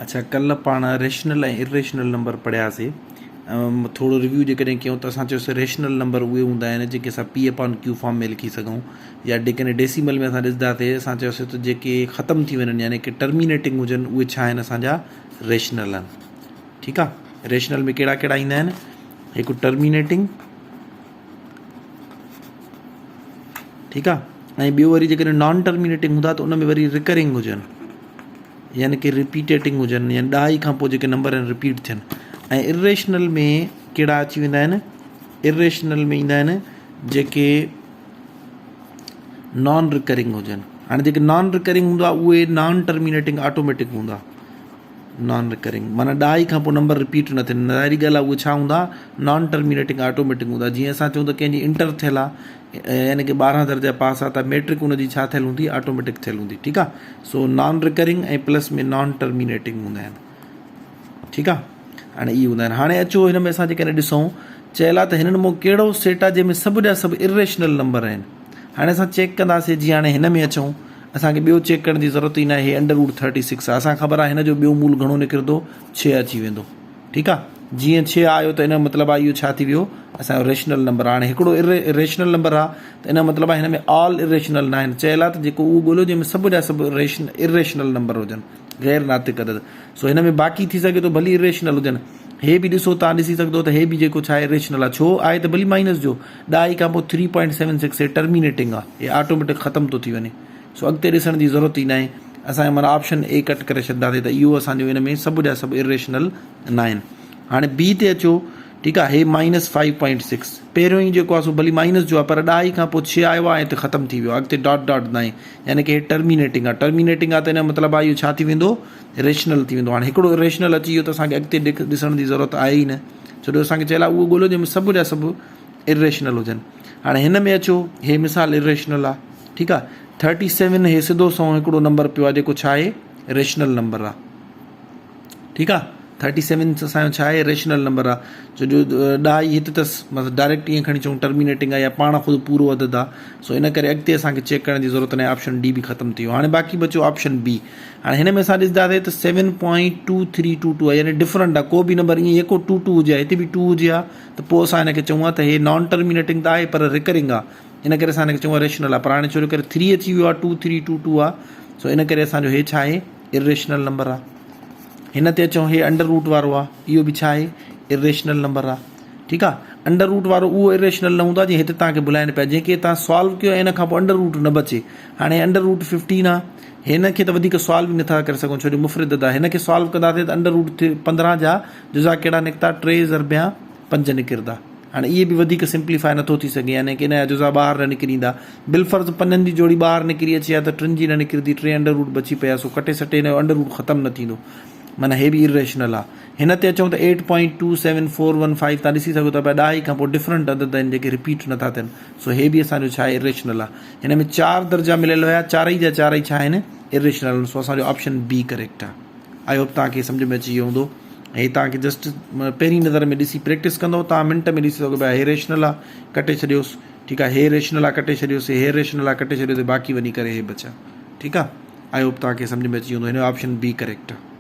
اڇا ڪلهه پاڻ ريشنل ۽ اريشنل نمبر پڙهياسي ٿورو ريويو جيڪڏهن ڪيون ته اسان چيوسي ريشنل نمبر اهي هوندا آهن جيڪي اسان پي اپان ڪيو فارم ۾ لکي سگهون يا جيڪڏهن ڊيسيمل ۾ اسان ڏسنداسي اسان چيوسي ته جيڪي ختم ٿي وڃن يعني ڪي ٽرمينيٽنگ هجن اهي ڇا آهن اسان جا ريشنل آهن ٺيڪ آهي ريشنل ۾ ڪهڙا ڪهڙا ايندا آهن هڪ ٽرمينيٽنگ ٺيڪ آ ۽ ٻيو وري جيڪڏهن نان ٽرمينيٽنگ هوندا ته ان ۾ وري رڪرنگ هجن يعني ڪي رپيٽيٽنگ هجن يعني ڏهائي کان پوء جيڪي نمبر آهن رپيٽ ٿين ۽ اريشنل ۾ ڪهڙا اچي ويندا آهن اريشنل ۾ ايندا آهن جيڪي نان رڪرنگ هجن هاڻي جيڪي نان رڪرنگ هوندا اهي نان ٽرمينيٽنگ آٽوميٽڪ هوندا نان رڪرنگ معنيٰ ڏهائي کان پوء نمبر رپيٽ نه ٿين ظاهري ڳالهه آهي اهي ڇا هوندا نان ٽرمينيٽنگ آٽوميٽڪ هوندا جيئن اسان چئون ته ڪنهن جي انٽر ٿيل آهي يعني ڪي 12 درجا پاس آهي ته ميٽرڪ ان جي ڇا ٿيل هوندي آٽوميٽڪ ٿيل هوندي ٺيڪ آهي سو نان رڪرنگ ۽ پلس ۾ نان ٽرمينيٽنگ هوندا آهن ٺيڪ آهي هاڻي اهي هوندا آهن هاڻي اچو هن ۾ اسان جيڪڏهن ڏسون چيل آهي ته هنن مان ڪهڙو سيٽ آهي جنهن ۾ سڀ جا سڀ اريشنل نمبر آهن هاڻي اسان چيڪ ڪنداسين جيئن هاڻي هن ۾ اچون اسان کي ٻيو چيڪ ڪرڻ جي ضرورت ئي ناهي هي انڊر روٽ 36 آهي اسان کي خبر آهي هن جو ٻيو مول گهڻو نڪرندو 6 اچي ويندو ٺيڪ آهي جيئن 6 آيو ته ان جو مطلب آهي اهو ڇا ٿي ويو اسان جو ريشنل نمبر هاڻي هڪڙو اريشنل نمبر آهي ته ان جو مطلب آهي هن ۾ آل اريشنل نه آهن چيل آهي ته جيڪو اهو ڳوليو جنهن ۾ سڀ جا سڀ اريشنل نمبر هجن غير ناطق عدد سو هن ۾ باقي ٿي سگهي ٿو ڀلي اريشنل هجن هي به ڏسو تان ڏسي سگهندو ته هي به جيڪو ڇا آهي ريشنل آهي ڇو آهي ته ڀلي مائنس جو ڏهائي کان پوء ٿري پوائنٽ سيون سڪس هي ٽرمينيٽنگ آهي هي آٽوميٽڪ ختم ٿو ٿي وڃي سو اڳتي ڏسڻ جي ضرورت ئي ناهي اسان معنيٰ آپشن اي ڪٽ ڪري ڇڏنداسين ته اهو اسانجو ان ۾ سڀ جا سڀ اريشنل ناهن هاڻي بي تي اچو ٺيڪ آهي هي مائنس فائيو پوائنٽ سڪس پهريون ئي جيڪو آهي سو ڀلي مائنس جو آهي پر ڏهائي کان پوء ڇهه آيو آهي ۽ ختم ٿي ويو اڳتي ڊاٽ ڊاٽ ناهي يعني ڪي هي ٽرمينيٽنگ آهي ٽرمينيٽنگ آهي ته ان جو مطلب آهي اهو ڇا ٿي ويندو ريشنل ٿي ويندو هاڻي هڪڙو اريشنل اچي ويو ته اسان کي اڳتي ڏسڻ جي ضرورت آهي ئي نه ڇو جو اسان کي چيل آهي اهو ڳوليو جنهن ۾ سڀ جا سڀ اريشنل هجن هاڻي هن ۾ اچو هي مثال اريشنل آهي ٺيڪ آهي ٿرٽي سيون هي سڌو سنئون هڪڙو نمبر پيو آهي جيڪو ڇا آهي ريشنل نمبر آهي ٺيڪ آهي ٿرٽي سيون اسان جو ڇا آهي ريشنل نمبر آهي ڇو جو ڏهائي هت اٿس مطلب ڊائريڪٽ ائين کڻي چئون ٽرمينيٽنگ آهي يا پاڻ خود پورو عدد آهي سو ان ڪري اڳتي اسان کي چيڪ ڪرڻ جي ضرورت ناهي آپشن ڊي به ختم ٿي ويو هاڻي باقي بچيو آپشن بي هاڻي هن ۾ اسان ڏسنداسين ته seven point two three two two آهي يعني ڊفرنٽ آهي ڪو به نمبر ائين يڪو ٽو ٽو هجي ها هتي به ٽو هجي ها ته پوء اسان هن کي چئون ها ته هي نان ٽرمينيٽنگ ته آهي پر رڪرنگ آهي ان ڪري اسان هن کي چئون ها ريشنل آهي پر هاڻي ڇو جو ڪري ٿري اچي ويو آهي ٽو ٿري ٽو ٽو آهي سو ان ڪري اسان جو هي ڇا آهي اريشنل نمبر آهي هن تي اچون هي انڊر روٽ وارو آ اهو به ڇا آهي اريشنل نمبر آ ٺيڪ آ انڊر روٽ وارو اهو اريشنل نه هوندو آ جيئن هتي توهان کي ڀلائن پيا جنهن کي توهان سالو ڪيو ۽ ان کان پوء انڊر روٽ نه بچي هاڻي انڊر روٽ 15 آ هن کي ته وڌيڪ سالو به نٿا ڪري سگهون ڇو جو مفرد عدد آ هن کي سالو ڪنداسين ته انڊر روٽ 15 جا جزا ڪهڙا نڪتا 3 ضربيان 5 نڪردا هاڻي اهي به وڌيڪ سمپليفاء نٿو ٿي سگهي يعني ڪي ان جا جزا ٻاهر نه نڪري ايندا. بالفرض پنجن جي جوڙي ٻاهر نڪري اچي ها ته ٽن جي نه نڪرندي ٽي انڊر روٽ بچي پئي ها سو ڪٽي سٽي هن جو انڊر روٽ ختم نه ٿيندو معنيٰ هي به اريشنل آ. هن تي اچون ته eight point two seven four one five تان ڏسي سگهو ٿا پيا ڏهائي کان پوء ڊفرنٽ عدد آهن جيڪي رپيٽ نٿا ٿين سو هي به اسان جو ڇا آهي اريشنل آ. هن ۾ چار درجا مليل هيا چارئي جا چارئي ڇا آهن اريشنل آهن سو اسان جو آپشن بي ڪريڪٽ آ. I hope توهان کي سمجهه ۾ اچي ويو هوندو هي توهان کي جسٽ پهرين نظر ۾ ڏسي پريڪٽس ڪندو توهان منٽ ۾ ڏسي سگهو پيا هي ريشنل آ ڪٽي ڇڏيوس ٺيڪ آ هي ريشنل آ ڪٽي ڇڏيوس هي ريشنل آ ڪٽي ڇڏيوس باقي وڃي ڪري هي بچا ٺيڪ آ I hope توهان کي سمجهه ۾ اچي ويو هوندو هن جو آپشن بي ڪريڪٽ آ.